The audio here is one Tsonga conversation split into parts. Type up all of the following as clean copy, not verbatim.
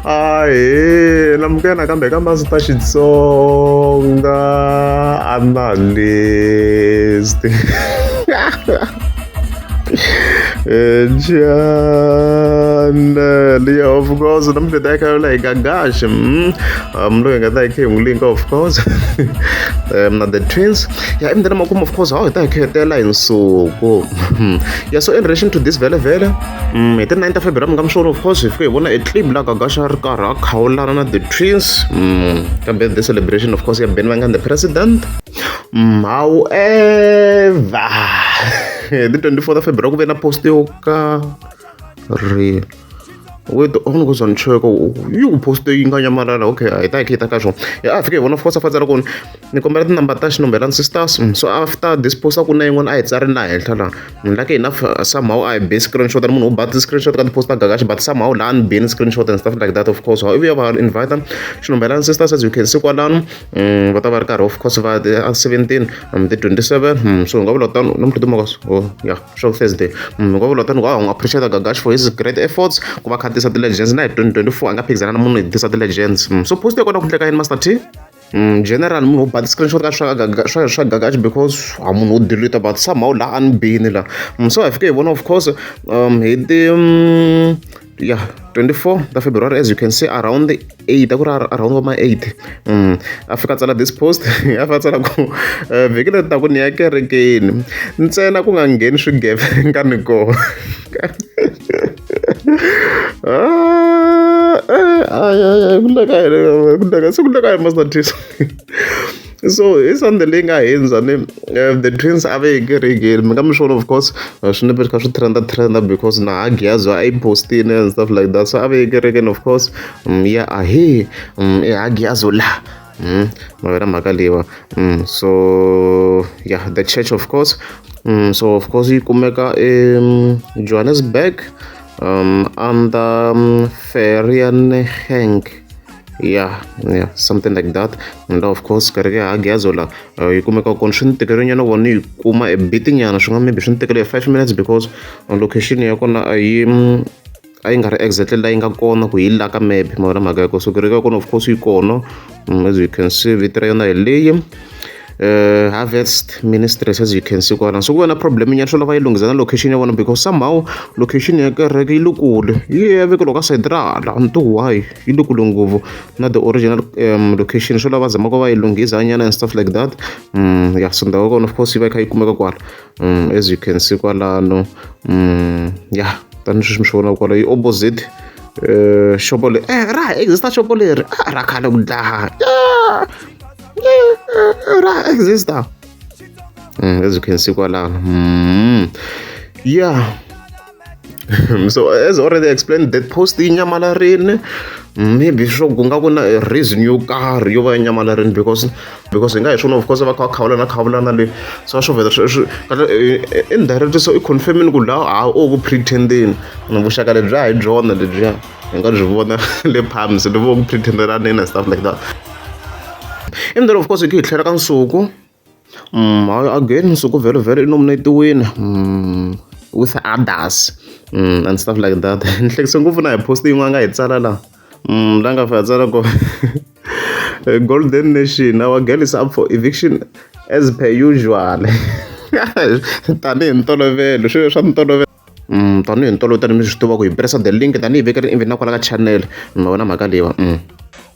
Ahee, namukela nakambe ka Master Xitsonga Analyst. Channel yeah, of course namuntlha ta kha la hi Gagash loyi hi nga ta hi kha hi n'wi linka of course na the twins ya emutini makumu of course hawu hi ta hi khetela hi nsuku yeah so in relation to this vele vele hi ti 9 ta February mi nga mi swona of course hi fike hi vona e clip la Gagash a ri karhi a khawulana na the twins ka birthday celebration of course ya Benny Mayengani the president. However hi ti 24 ta February ku ve na post yo karhi wait a ni ku za ni cheka yi ku post yi nga nyamalala okay a hi ta hi kha hi ta ka swona ya a fike hi vona of course a fatsela ku ni kombela tinumber ta xinombelani sisters so after this post a ku na yin'wana a hi tsari na henhla laha lucky enough somehow a hi be screenshot ni munhu wo ba ti-screenshot ka ti-post ta Gagash but somehow laha ni beni screenshot and stuff like that of course ivi ya va invite xinombelani sisters as you can see kwalano va ta va ri karhi of course va a 17 ti 27 so hi nga vula tano namuntlha timaka oh yeah sure Thursday hi nga vula tano ku n'wi appreciate Gagash for his great efforts ku va kha tisa ti-legends na hi 2024 a nga phikizana na munhu hi tisa ti-legends so post ya kona ku endleka yini Master T general munhu wo ba ti-screenshot ka swa swa swa Gagash because a munhu wo delete but somehow laha a ni bini la so hi fike hi vona of course hi ti yeah 24 ta February as you can see around 8 a ku ri around va ma 8 a fika a tsala this post a fika a tsala ku vhiki leri taku ni ya kerekeni ntsena ku nga ngheni swigevenga ni kona ku ndleka yini ku ndleka se ku ndleka yini Master T so hi Sunday leyi nga hundza ni the twins a va ye kerekeni mi nga mi swona of course swinepe swi kha swi trenda trenda because na ha Giyazo a yi postini and stuff like that so a va ye kerekeni of course ya ahee i ha Giyazo la ma vona mhaka leyiwa so yeah the church of course so of course yi kumeka Johannesburg under Vereeniging yeah yeah something like that and of course kereke ya ha Giyazo la yi kumeka kona swi ni tikele nyana ku va ni yi kuma a bit nyana swi nga maybe swi ni tekele 5 minutes because location ya kona a yi a yi nga ri exactly la yi nga kona ku yi la ka map ma vona mhaka ya kona so kereke ya kona of course yi kona as you can see vito ra yona hi leyi Harvest Ministries as you can see kwala so ku va na problem nyana swo lava yi lunghisa na location ya vona because somehow location ya kereke yi le kule yi ya vekeliwa ka side ra hala a ni tivi why yi le kule ngopfu na the original location swo lava zamaka va yi lunghisa nyana and stuff like that yeah so ndhawu ya kona of course yi va yi kha yi kumeka kwala as you can see kwalano yeah tanihi sweswi mi swi vonaka kwala yi opposite xopo leri ra ha exista xopo leri ra khale ku dlaha ra exista as you can see kwalano yeah so as already explained that post yi nyamalarini maybe swo ku nga ku na reason yo karhi yo va yi nyamalarini because hi nga hi swona of course va kha va khawulana khawulana le so a swo vhela swi kahle indirectly so i confirmini ku laha ha o ku pretendeni vuxaka lebyiya hi byona lebyiya hi nga byi vona le palms le vo ku pretendelaneni and stuff like that and then of course hi hi tlhela ka nsuku again nsuku vhele vhele i nominatiwini with others and stuff like that ni hlekise ngopfu na hi post yin'wana nga hi tsala la la nga fika tsala ku golden nation our girl is up for eviction as per usual tanihi ntolovelo swilo swa ntolovelo tanihi ntolovelo tanihi mi swi tiva ku hi pressa the link tanihi vekela even na kwala ka channel ma vona mhaka leyiwa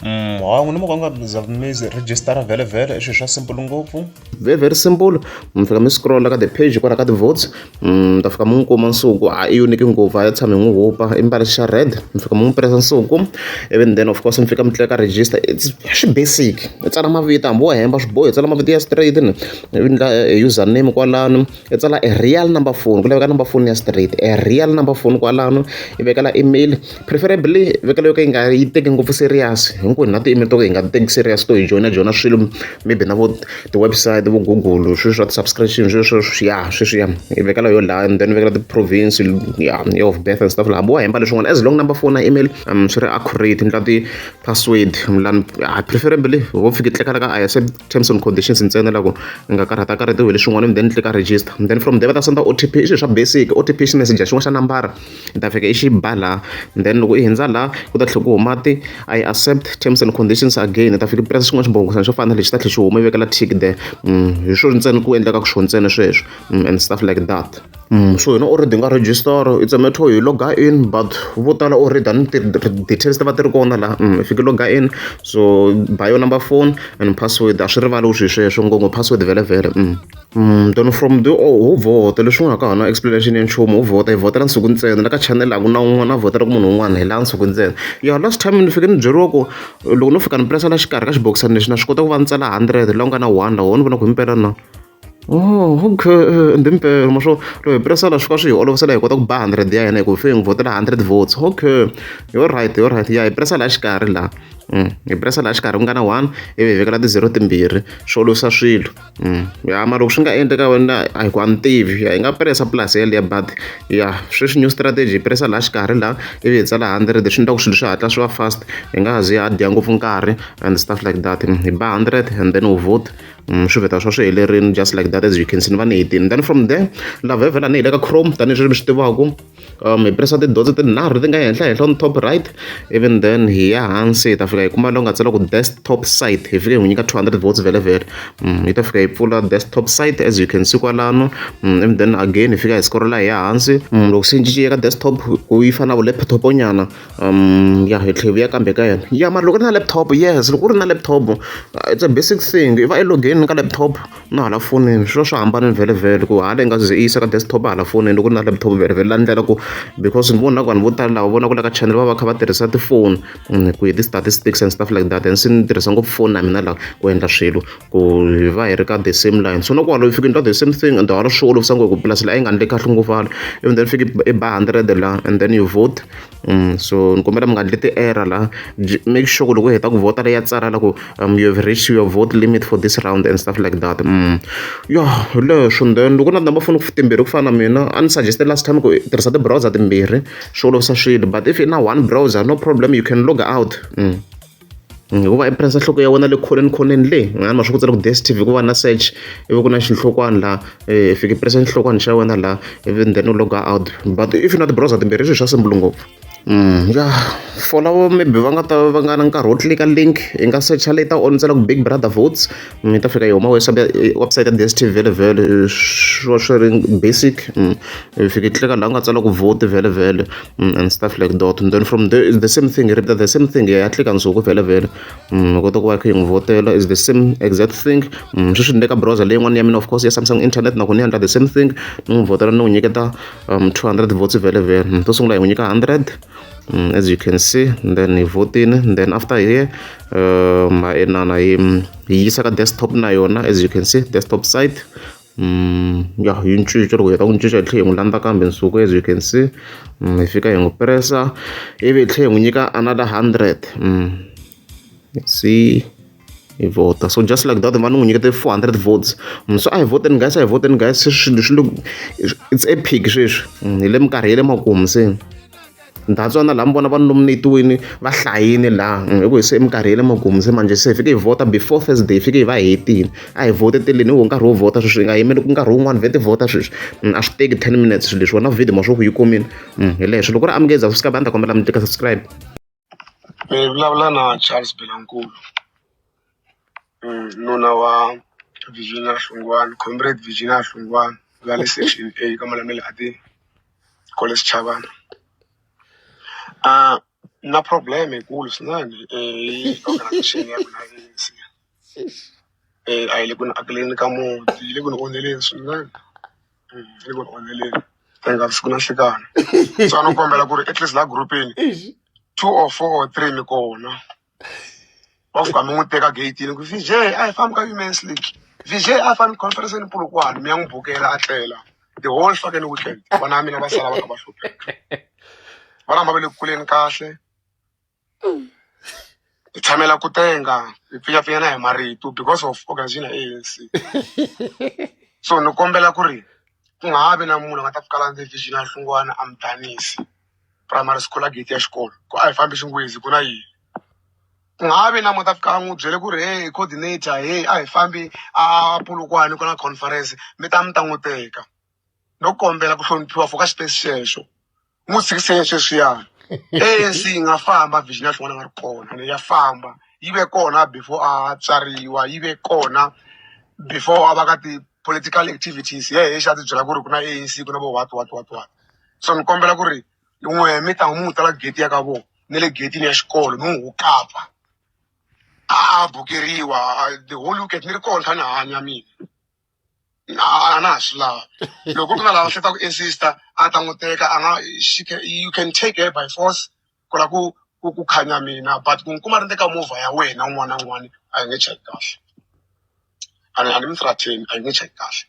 ha n'wina mo ka nga za mi register vhele vhele i swilo swa simple ngopfu very very simple mi fika mi scroll ka the page kwala ka ti-votes mi ta fika mi n'wi kuma nsuku a i unique ngopfu a ya tshami hi n'wi hupa i mbala xa red mi fika mi n'wi pressa nsuku even then of course mi fika mi tleka register it's swi basic i tsala mavito hambi wo hemba swi bohi i tsala mavito ya straight ni i endla username kwalano i tsala a real number phone ku laveka number phone ya straight a real number phone kwalano i vekela email preferably vekela yo ka yi nga yi teki ngopfu serious. Hinkwenu na ti-email to ka hi nga ti teki serious to hi joyina joyina swilo maybe na vo ti-website vo Google sweswi swa ti-subscription sweswo ya sweswiya hi vekela yo laha and then vekela ti-province ya year of birth and stuff laha hambi wa hemba leswin'wana as long number phone na email swi ri accurate ndla ti-password lani preferably ho fika tlekala ka I accept terms and conditions ntsena la ku i nga karhata karhatiwi hi leswin'wana and then tlika register and then from there va ta senda O_T_P i swilo swa basic O_T_P xi message xin'wana xa nambara i ta fika i xi ba laha then loko i hundza laha ku ta tlhela ku huma ti I accept terms and conditions again i ta fika i press xin'wana xibokisana xo fana na lexi ta tlhela xi huma i vekela tick there hi swona ntsena ku endlekaka swona ntsena sweswo and stuff like that. So hina already hi nga register it's a matter hi loga in but vo tala already a ni ti-details ti va ti ri kona laha hi fike loga in so bio number phone and password a swi rivali swi sweswo ngopfu password vhele vhele. Then from there oh ho vhota leswi nga ka ha na explanation ya nchumu ho vhota hi vhotela nsuku ntsena la ka channel a ku na un'wana a vhotelaka munhu un'wana hi laha nsuku ntsena ya last time ni fike ni byeriwa ku loko no fika ni press la xikarhi ka xibokisana lexi na swi kota ku va ni tsala hundred la ku nga na one la wo ni vona ku himpela na. Oh okay ende impela ma swo loko hi press la swi fika swi hi olovisela hi kota ku ba hundred ya hina hi ku hi fike hi n'wi vhotela hundred votes okay yo right yo right ya hi press laha xikarhi laha hi press laha xikarhi ku nga na one ivi hi vekela ti-zero timbirhi swi olovisa swilo ya mara loko swi nga endleka wena a hi ku a ni tivi ya hi nga press plus yaliya but ya sweswi new strategy hi press laha xikarhi laha ivi hi tsala hundred swi endla ku swilo swi hatla swi va fast hi nga ha zi ha dya ngopfu nkarhi and stuff like that hi ba hundred and then we vote. Swi vheta swa swi helerile just like that as you can see ni va ni hetile then from there la vhevhela ni hi le ka chrome tanihileswi mi swi tivaka hi press ti-dots tinharhu leti nga henhla henhla on top right even then hi ya hansi hi ta fika hi kuma la ku nga tsala ku desktop site hi fike hi n'wi nyika 200 votes vhele vhele yi ta fika yi pfula desktop site as you can see kwalano and then again hi fika hi scrolla hi ya hansi loko se yi cince ka desktop ku yi fana na vu laptop nyana ya hi tlhela hi vuya kambe ka yona ya mara loko u ri na laptop yes loko u ri na laptop it's a basic thing i va i login ka laptop na hala fonini swi va swi hambanile vhele vhele ku hala i nga ze i yisa ka desktop hala fonini loko u ri na laptop vhele vhele la ndlela ku because ni vona ku vanhu vo tala lava vona ku la ka channel va va kha va tirhisa tifoni ku hi ti-statistics and stuff like that and se ni tirhisa ngopfu foni na mina la ku endla swilo ku hi va hi ri ka the same line so na kwalo i fika i endla the same thing and hala swi olovisa ngopfu ku plus la yi nga endleki kahle ngopfu hala even then fika i ba hundred la and then you vote so ni kombela mi nga endli ti-error la make sure ku loko u heta ku vhota leyi ya tsala la ku you have reached your vote limit for this round and stuff like that ya hi leswo then loko na number phone timbirhi ku fana na mina a ni suggest last time ku tirhisa ti-browser timbirhi swi olovisa swilo but if i na one browser no problem you can log out. Hikuva i press nhloko ya wena le khoneni khoneni le a ni swi ku tsala ku D_S_T_V ku va na search ivi ku na xinhlokwana laha i fika i press xinhlokwana xa wena laha ivi then u log out but if na ti-browser timbirhi i swilo swa simple ngopfu. Ya for lava maybe va nga ta va nga na nkarhi wo tlilika link i nga search-a later on ntsena ku big brother votes yi ta fika yi huma website ya D_S_T_V vhele vhele swi va swi ri basic i fika i tlilika laha ku nga tsala ku vote vhele vhele and stuff like that and then from there is the same thing repeat the same thing ya tlika nsuku vhele vhele u kota ku va kha yi n'wi vhotela is the same exact thing sweswi ni le ka browser leyin'wana ya mina of course ya Samsung internet na kona ni endla the same thing ni n'wi vhotela ni n'wi nyiketa 200 votes vhele vhele to sungula hi n'wi nyika 100 as you can see then hi vhotini then after here ha inana hi hi yisa ka desktop na yona as you can see desktop site ya yi cinca loko hi heta ku cinca hi tlhela hi n'wi landza kambe nsuku as you can see hi fika hi n'wi press-a ivi hi tlhela hi n'wi nyika another hundred see hi vhota so just like that va ni n'wi nyikete 400 votes so a hi vhoteni guys a hi vhoteni guys swilo swi le it's epic sweswi hi le minkarhi ya le makumu se that's why na laha mi vona va nominate-wini va hlayini laha hi ku hi se minkarhi ya le makumu se manjhe se hi fike hi vhota before Thursday hi fike hi va hetini a hi vhoteteleni hi wo nkarhi wo vhota sweswi hi nga yimeli ku nkarhi wun'wani vhete vhota sweswi a swi teki 10 minutes swilo leswi wena video ma swo ku yi komile hi leswo loko ku ri amukeza subscribe a ni ta kombela mi tlika subscribe. Mi vulavula na Charles Belankulu nuna wa Virginia Hlungwani comrade Virginia Hlungwani va le section A ka Malamulele a ti kwale Sichavana na problem yikulu swinene hi organisation ya vona A_N_C a yi le ku ni akeleni ka muti yi le ku ni onheleni swinene yi le ku ni onheleni thank siku na nhlikani so a no kombela ku ri at least la group-ini two or four or three mi kona va fika mi n'wi teka gate-ini ku V_J a hi fambi ka women's league V_J a hi fambi conference-ni Polokwane mi ya n'wi bukela a tlela the whole fucking weekend vana va mina va sala va kha va hlupheka vana va le ku kuleni kahle. Hi tshamela ku tenga hi pfinyapfinyana hi marito because of organization ya ANC. So ni kombela ku ri ku nga ha vi na munhu a nga ta fika la ndzi Virginia Hlungwana a Mdanisi primary school a gate ya xikolo ku a hi fambi xingwezi ku na yini. Ku nga ha vi na munhu a ta fika a n'wi byele ku ri hey coordinator hey a hi fambi a Polokwane ku na conference mi ta mi ta n'wi teka. No kombela ku hloniphiwa for ka xipesi xexo. N'wi tshikiseni sweswiyani. ANC yi nga famba Virginia Hlongwane a nga ri kona ene ya famba yi ve kona before a tswariwa yi ve kona before a va ka ti-political activities yehe xa ti byela ku ri ku na ANC ku na vo what what what what so ni kombela ku ri n'we mi ta n'wi tala gate ya ka vona ni le getini ya xikolo mi n'wi hukapa a bukeriwa the whole weekend ni ri kona kha ni hanya mina a na ha swi lavi loko ku na lava hleketaka ku insista a ta n'wi teka a nga she can, you can take her by force ku la ku ku ku khanya mina but ku n'wi kuma ri ka movha ya wena un'wana na un'wana a yi nge cheki kahle a ni a ni mi threaten a yi nge cheki kahle.